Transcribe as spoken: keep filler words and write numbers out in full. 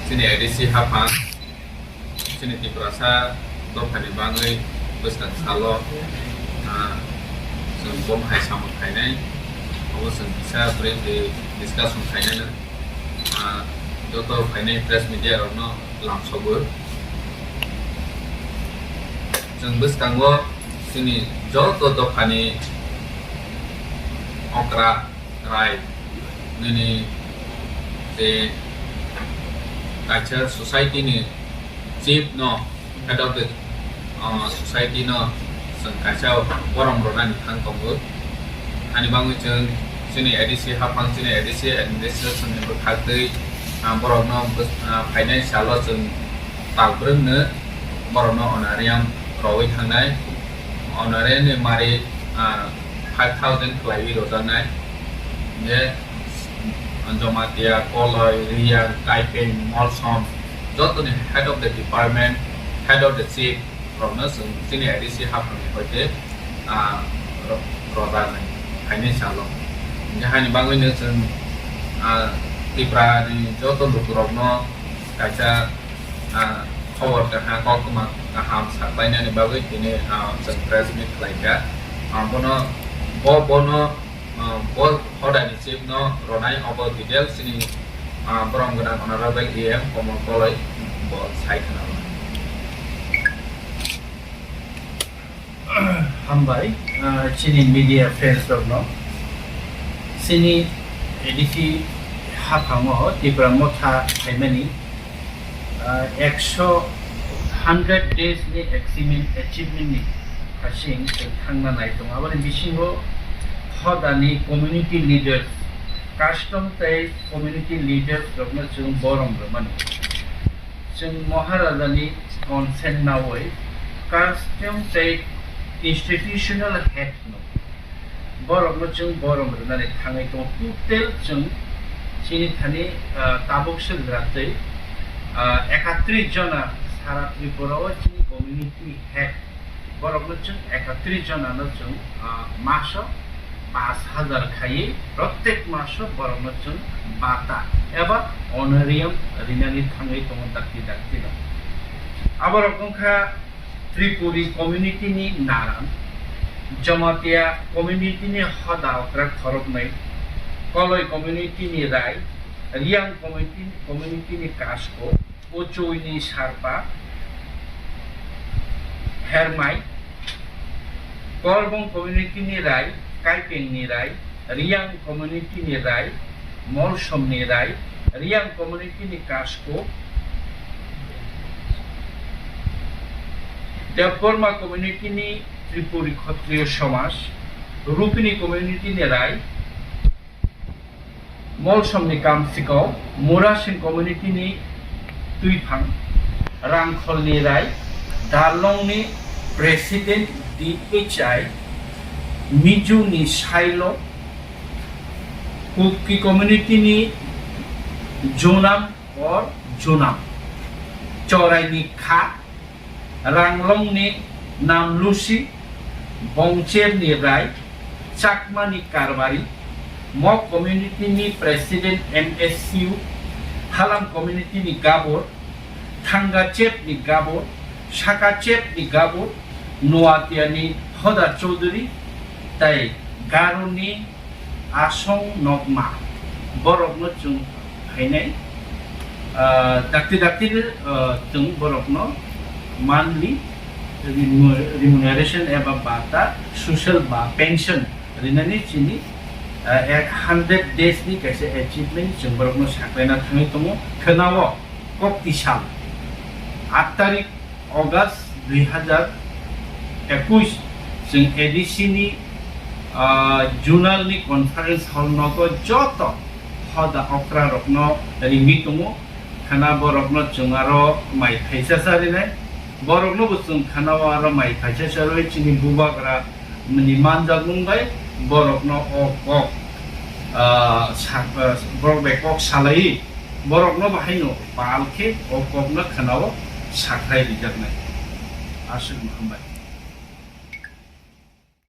Chini A D C haphang, chini Tiprasa dophani bagwi bwskang salo, ah, chwng bom hai samung khainai, obo chwng kisa briefly discussion khainai, ah, joto phainai press media rokno lamsogo. Chwng bwskango chini joto dophani okra, rai, nini je kaisa society ni chief no, head of the, uh, society no chwng kaisa borom rwnani thang tongo. Ani bagwi chwng chini A D C haphang, chini A D C administration ni bwkhak twi, uh, borok no bws-, uh, phainai salo chwng tal brwng no borok no honorarium rogwi thangnai. Honorarium ni mari, ah, five thousand khwlaiwi rojaknai. Je Jamatia, Koloi, Riyang, Kaipeng, Molsom, jotoni head of the department, head of the chief rokno chwng chini A D C haphangni hoite, ah, ro-, rojaknai phainai salo. Hingkhe haini bagwino chwng, ah, Tripura ni joto lukurokno kaisa, ah, khobor kaha, koktwma kaham saklainani bagwi tini, ah, chwng press meet khlaikha. Ah, bono, bo, bono, ah, bo hodani chief no ronai obo details chini, ah, borom gwnang honorable E M Komol Koloi bo sai khna rwnai. Hambai, ah, chini media friends rokno. Chini A D C haphango Tipra Motha phaimani, ah, ekso, hundred days ni achievement, achievement ni hasing chwng thangna nai tongo. Aboni bisingo hodani community leaders, custom tei community leaders rokno chwng borom rwmani. Chwng Maharajani consent nawi custom tei institutional head no borokno chwng borom rwnani thangwi tongo. Total chwng chini thani, ah, tabuk swk ratwi, ah, ekatris jona sara Tripura o chini community head borokno chwng ekatris jonano chwng, ah, maso pash hajar khaiwi, protek maso borokno chwng bata eba honorarium rinani thangwi tongo dakti dakti no. Aborok wngkha Tripuri community ni naran, Jamatia community ni hoda okra khoroknwi, Koloi community ni rai, Riyang community, community ni kasko, Ochoi ni Sarpa, Hermai, Korbong community ni rai, Kaipeng ni rai, Riyang community ni rai, Molsom ni rai, Riyang community ni kasko, Debbarma community ni Tripuri Khatriyo Somaj, Rupini community ni rai, Molsom ni Kamsikau, Murasing community ni Tuiphang, Rangkhol ni Rai, Darlong ni President D H I, Mizu ni Sailo, Kuki community ni Junam or Junam, Chorai ni Kha, Ranglong ni Namlusi, Bongcher ni Rai, Chakma ni Karbari, Mok community ni President M S U, Halam community ni Gabor, Thangachep ni Gabor, Sakachep ni Gabor, Noatia ni Hoda Chaudhuri, tai Garo ni Asong Nokma, borokno chwng phainai, ah, dakti dakti, ah, chwng borokno monthly remu-, remuneration eba bata, social ba pension rinani chini, ah, ek hundred days ni kaisa achievement chwng borokno saklaina thangwi tongo. Khwnao kok tisal aat tarik August dui hazar ekush chwng A D C ni, ah, zonal ni conference hall nogo joto hoda okra rokno ringwi tongo. Khana borokno chwng aro mai phaisa charinai. Borokno bo chwng khana o aro mai phaisa charwi chini bubagra ni manjakmung bai borokno o kok, ah, sak-, ah, borok bai kok salai borokno bo haino pal khe o kokno khana o sakrai rijaknai. Aswk no hambai.